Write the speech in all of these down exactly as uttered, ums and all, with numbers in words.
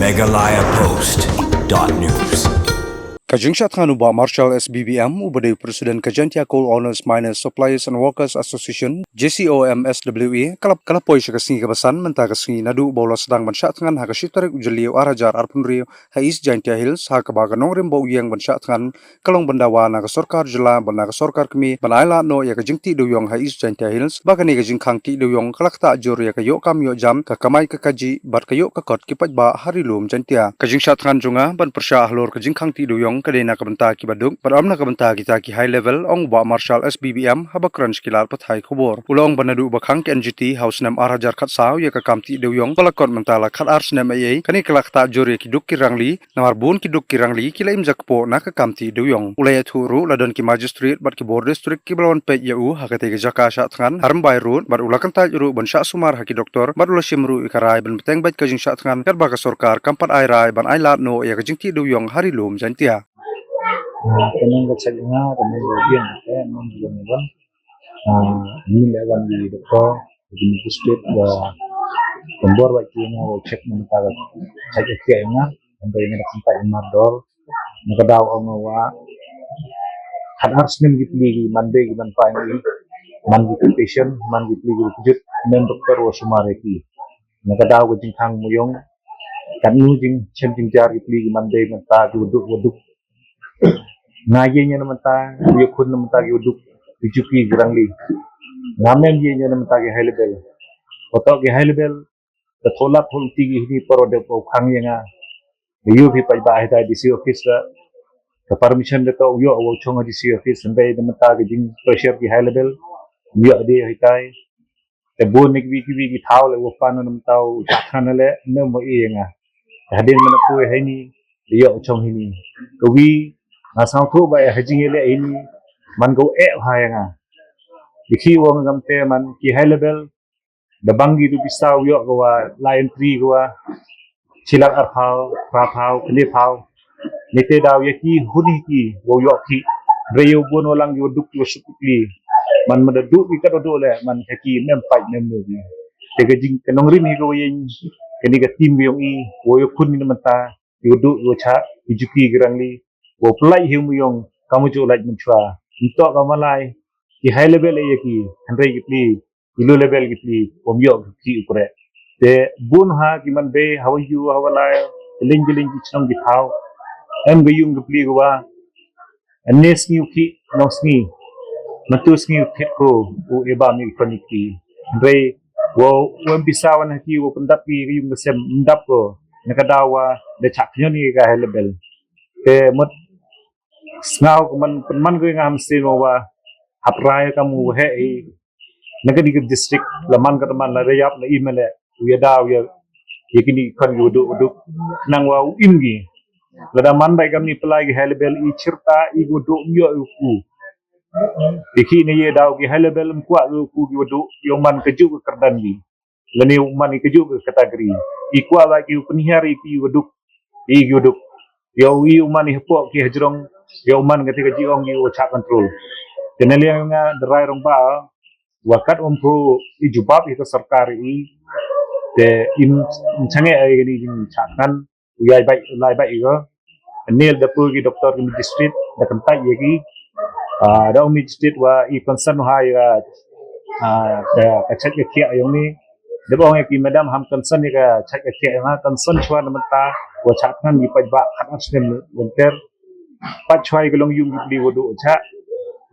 Meghalaya Post dot news. Ka jingshah thngan u Bah Marshal S B B M, uba dei u President ka Jaintia Coal Owners, Miners, Suppliers and Workers Association, J C O M S W A, ka la, ka la poi sha ka sngi kaba san mynta ka sngi, naduh ba u la sdang ban shah thngan ha ka shi tarik u Jylliew ar hajar arphew hynriew ha East Jaintia Hills, ha kaba ka nongrim ba u ïeng ban shah thngan ka long ban dawa na ka sorkar jylla bad na ka sorkar kmie ban ailad noh ïa ka jingtih dewïong ha East Jaintia Hills, ba kane ka jingkhang tih dewïong ka la ktah jur ïa ka ïoh kam ïoh jam, ka kamai ka kajih bad ka ïoh ka kot ki paidbah ha Ri Lum Jaintia. Ka jingshah thngan jong nga ban pyrshah halor ka jingkhang tih dewïong ka dei na ka bynta kiba duk bad ym na ka bynta kita ki high level, ong u Bah Marshal S B B M haba kren sha ki lad pathai khubor. U la ong ba naduh ba khang ka N G T ha u snem ar hajar khatsaw ïa ka kam tih dewïong, ba la kot mynta la khatar snem eiei, kane ka la ktah jur ïa ki duk ki rangli, namar bun ki duk ki rangli ki la im jakpoh na ka kam tih dewïong. U la ïathuh ruh la don ki magistrate bad ki bor district kiba la wan peit ïa u ha katei ka jaka shah thngan ha Rymbai Road, bad u la kyntait ruh ban shah sumar ha ki doktor, bad u la shim ruh ïa ka rai ban bteng beit ka jingshah thngan katba ka sorkar kam pat ai rai ban ailad noh ïa ka jingtih dewïong ha Ri Lum Jaintia. Ah, ka nang ka check nga, ka nang ka biang, ka nang ka biang. Ah, ni le wan di doktor, di magistrate wa pembor wa ki nga wa check mynta ka check ïa nga, mynta ïa nga da kyntait mar dor. Na ka daw ong wa khatar snem ki plie ki man bei ki man pa ngi, man ki patient, man ki plie ki kjut, men doktor wa sumar ïa ki. Na ka daw ka jingkhang muyong, katnu jingchem jingjar ki plie ki man bei man pa ki wa duk wa duk. Nga ïeng ïa na mynta, ïa khun na mynta ki wa duk, ki juki ki rangli. Nga mem ïeng ïa na mynta ki high level. Wa toh ki high level, da tholat thol ti ki hini por wa dep wa khang ïa nga. Da ïoh phi paidbah hitai D C office la. Ka permission da toh u ïoh wa u chong ha D C office, hynrei na mynta ki jing pressure ki high level. U ïoh de hitai. Te bun ni kiwi kiwi ki thaw le wa pan na mynta u shah thngan le, ne mo ïa nga. Te hadien mynta poi ha ini, da ïoh u chong hini. Kawi, nga sngewthuh ba ïa ha jingïaleh hini, man ka u eh ha ïa nga. Dikhi wa ngam te man ki high level, da bang ki tu pisa u ïoh ka wa la entry ka wa shi lak arphew, phra phew, khyndai phew. Ni te daw ïa ki hun hi ki wa u ïoh ki. Re ïa u bun wa lang ki wa duk ki wa suk ki. Man man da duk ki ka duk le man ka ki mem pait mem nu ki. Te ka jing ka nongrim hi ka wa ïeng kani ka team ka yong i wa ïoh khun ni na mynta ki wa duk ki wa chah ki juki ki rangli. Wa u pynlait hi u muyong ka mu ju lait mynchwa. Ntok ka malai ki high level ïa ki hynrei ki plie ki low level ki plie, wa um ïoh ki u kreh. Te bun ha ki man bei, ha wa yu, ha wa lai, ki ling ki ling ki chnong ki thaw. Em ka yung ki plie ka wa, ane sngi u ki, nong sngi. Mantu sngi u phet ko, u eba mi u panic ki. Hynrei, wa, wa em pisa wan ha ki, wa pyndap ki, ka yung ka sem, pyndap ko. Na ka daw wa, da chak nyon ki ka high level. Te mut, sngaw ka man, man ko nga ham sin wa, hap rai ka mu he i. Na ka di ka district, la man ka man la rayap la imele, u ya daw ya, ya kini kan yu duk duk, nang wa u im gi. La da man bai kam ni pelai gi high level i chirta, i gu duk yo u ku. Dikhi ne ya daw gi high level mkwa u ku gi duk, yo man ka ju ka kerdan gi. Lane u man i ka ju ka category. I kwah ba ki u pynhiar i ki u duk. I ki u duk. Ïa u i u man i hapoh ki hajrong. Ïa u man ka ti ka ji ong i u cha control. Te na liang nga derai rong ba. Wa kat um ko i jubab i ka sorkar i. Te im, im change ai ni jing cha kan. U yai bai, lai bai i ko. Nil da pu ki doktor ki magistrate da kyntait ïa ki. Ah, da ong magistrate wa i concern ha ïa ka, ah, ka, ka chat ka kiak ïong ni. Da ong ïa ki madam ham concern ïa ka chat ka kiak ïong ha concern chwa na mynta wa chat ngan ki paidbah khat ar snem lynter. Pat chwa ïa ka long yung ki pli wa du cha.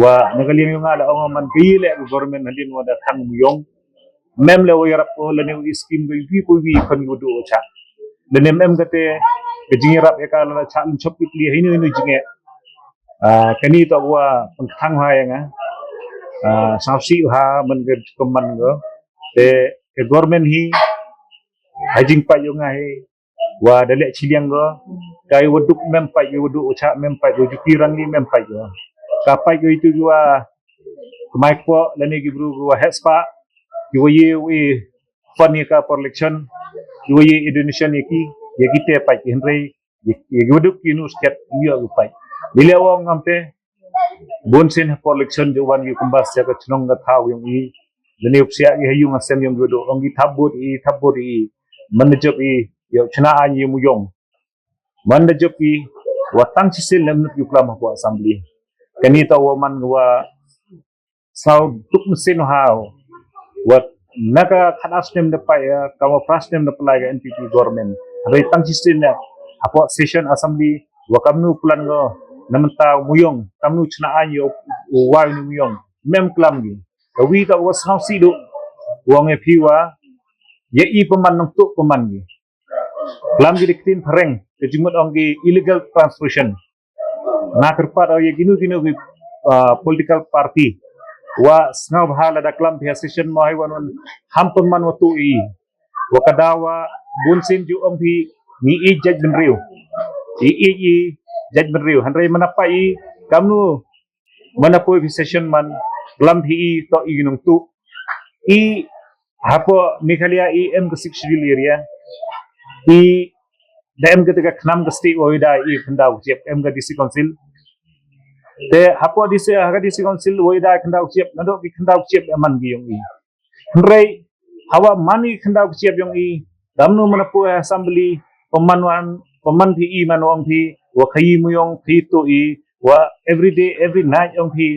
Wa na ka liang ïong nga da ong man ki le government hadien wa da thang ïong. Mem le wa yarap ko lane u skim ko wi ko wi kan yu du cha. Lane mem kate ka jingyarap ïa ka la cha lum chop ki pli hinu hinu jingeh. Ah, kani to wa pengkhang ha ïa nga. Ah, sausi ha man ka koman ko. Te ka government hi ha jingpa ïong nga hi. Wa da leh chiliang go. Kai wa duk mem pait wa duk cha mem pait wa juki rang ni mem pait go. Ka pait go itu ki wa kemai ko lane ki bru ki wa hespa ki wa ye wi fund ïa ka per election ki wa ye donation ïa ki ïa ki te pait hynrei ïa ki wa duk ki nu sket ïa ki pait. Ni le wa ngam te bun sin per election ju wan ki kumbas ïa ka chnong ka thaw ïong i. Lane u psiah ki ha ïung ha sem ïong ki wa duk ong ki thap bot i thap bot i. Man jop i ïoh chna aiñ ïa u Muyong. Man da jop i wa tang shisien lem nut ïa u klam hapoh assembly. Kani ta wa man wa saw duk mynsiem ha u. Wa na ka khatar snem da pait ïa ka wa phra snem da pynlait ka N P P government. Hynrei tang shisien ïa hapoh session assembly wa kamnu plan ko na mynta u Muyong kamnu chna aiñ ïa u wai u Muyong. Mem klam ki. Ka wi ka wa saw si duk wa ngi phi wa ïa i pynman nong tuk pynman ki. Klam ki diktin phareng ka jingmut ong ki illegal transfusion. Nga kyrpad ïa kino kino ki political party wa sngewbha lada klam phi ha session mo hi wan wan ham pynman wa tu i wa ka dawa bun sien ju ong phi ngi i jait bynriew i i i jait bynriew hynrei mana pa i kamnu mana poi phi session man klam phi i to i nong tu i hapoh Meghalaya i em ka Sixth Schedule area i da em ka te ka khnam ka state wa i da i khyndaw ka chiap em ka D C Council. Te hapoh D C ha ka D C Council wa i da i khyndaw ka chiap nadok ki khyndaw ka chiap em man ki yong i. Hynrei hawa man i khyndaw ka chiap yong i damnu mana poi assembly paman wan paman phi i man ong phi wa khayi Muyong phi to i wa every day every night ong phi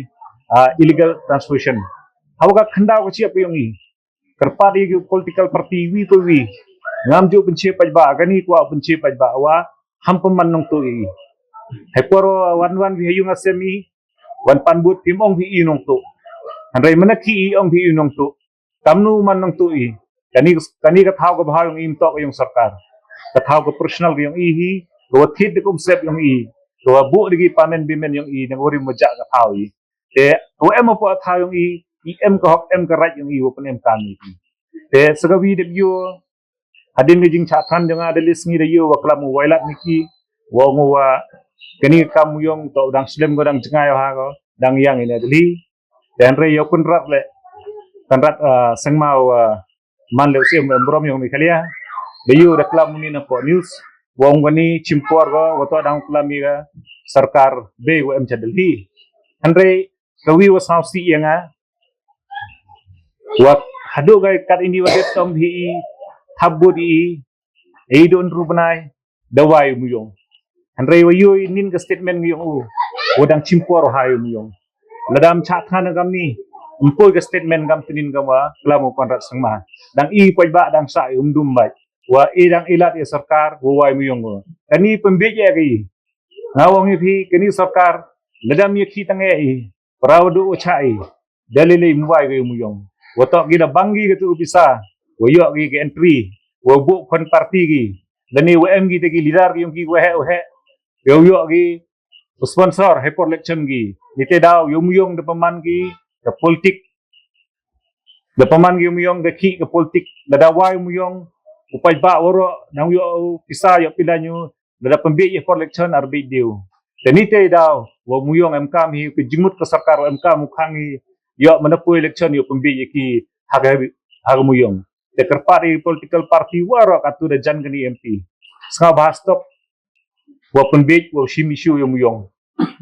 illegal transfusion. Hawa ka khyndaw ka chiap yong i kyrpad ïa ki political party wi pa wi ngam ju pynche paidbah kani kwah pynche paidbah wa ham pynman nongtuh ïa i. Hei por wan wan wi ha ïung ha sem i wan pan bud phim ong phi i nongtuh. Hynrei mynta ki i ong phi i nongtuh. Kamnu man nongtuh i kani kani ka thaw ka bha yong i mynta ka yong sorkar. Ka thaw ka personal ka yong i hi ka wa thied da ka umsep yong i ka wa buh da ki pamen bimen yong i na ka wa rim wa jah ka thaw i. Te wa em hapoh thaw yong i i em ka hok em ka right yong i wa pynem kam i. Te sa ka wi dep ïoh hadien ka jingchah than jong nga da list ngi da ïoh wa klam u Wailadmiki wa ong wa kani ka kam yong to dang slem ko dang jngai ha ko dang yang ina Delhi. Te hynrei ïoh Conrad le Conrad Sengma wa man le u siem em brom yong Meghalaya da ïoh da klam uni na po news wa ong kani chimpor ko wa to dang klam i ka sorkar be wa em cha Delhi. Hynrei ka wi wa saw si ïa nga wa haduh ka kat ini wa det tong hi i thap bud i i don ru bnai da wai Muyong. Hynrei wa ïoh i nin ka statement ngi yong u wa dang chimpor ha ïa Muyong. Lada ym chah than kam ni ym poi ka statement kam tnin kam wa klam u Conrad Sengma dang i paidbah dang sa i um dum bai wa i dang i lad ïa sorkar wa wai Muyong ko kani pynbeit ïa ka i. Nga wa ngi phi kani sorkar lada ym ïa khi tang ïa i para wa duh wa chah i da lei lei ym wai ka ïa Muyong. Wa to ki da bang ki ka tu pisa wa ïoh ki ka entry wa buh khon party ki lane wa em ki te ki leader ki yong ki wa heh wa heh ïa u ïoh ki u sponsor hei por election ki. Ni te daw ïa Muyong da paman ki ka politik da paman ki Muyong da ki ka politik da da wai Muyong u paidbah waroh dang ïoh u pisa ïoh pindan ïoh da da pynbeit ïa por election ar beit diew. Te ni te daw wa Muyong em kam hi ka jingmut ka sorkar wa em kam u khang hi ïoh mana poi election ïoh pynbeit ïa ki ha ka ha ka Muyong. Te kyrpad ïa political party waroh ka tu da jan kani M P. Sngewbha stop wa pynbeit wa shim issue ïa Muyong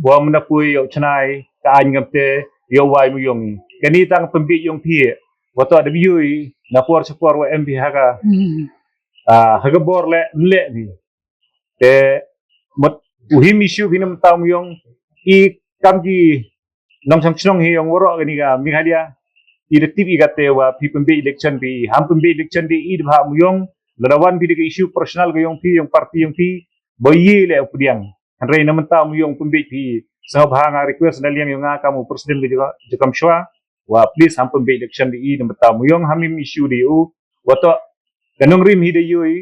wa mana poi ïa u chnai ka aiñ ngam te ïa wai Muyong i. Kani tang pynbeit yong phi wa to da biu i na por cha por wa M P ha ka ha ka bor le mle ni. Te mut u him issue phi nam ta Muyong i kam ki nongchong chnong hi yong waroh kani ka Meghalaya i da tip i kate wa phi pynbeit election phi ham pynbeit election phi i da bha Muyong. Lada wan phi da ka issue personal ka yong phi yong party yong phi ba i le u pdiang. Hynrei na mynta Muyong pynbeit phi sngewbha nga request na liang yong nga kam u president ka jaka jaka mshwa wa please ham pynbeit election phi i na mynta Muyong ham im issue da u wa to ka nongrim hi da yoi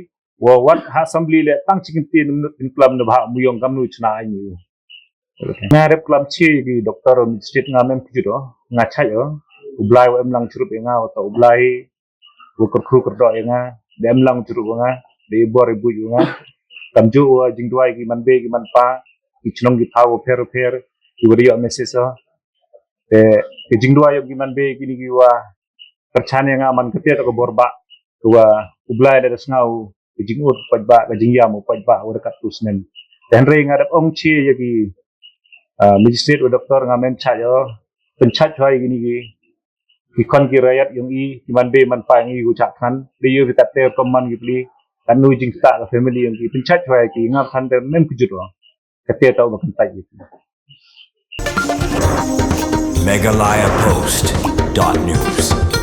wa wat ha assembly le tang chi kyntien minute pynklam na bha Muyong kamnu chna aiñ u. Nga rep klam chi ki doctor magistrate nga mem kjut o nga chai o u Blai wa em lang chrup ïa nga wa to u Blai wa kyrkhu kyrdoh ïa nga da em lang chrup ïa nga da i bor i buj ïa nga. Kam ju wa jingduwai ki man be ki man pa ki chnong ki thaw wa pher wa pher ki wa da ïoh message o. Te ki jingduwai ïa ki man be kini ki wa kyrchan ïa nga man kate to ka bor ba ka wa u Blai da da sngaw ka jingud u paidbah ka jingïam u paidbah wa da kat tu snem. Te hynrei nga dap ong chi ïa ki magistrate wa doctor nga mem chai o pynchai choi kini ki ki khon ki rayat yong i ki man be man pa yong i ku chak khan de ïoh ki kat te kam man ki pli. Katno jingstad ka family jong ki, pynshait shuwa ïa ki, nga than te ym kjut ruh. Kata tau ba kyntait ïa ki. Meghalaya Post dot news.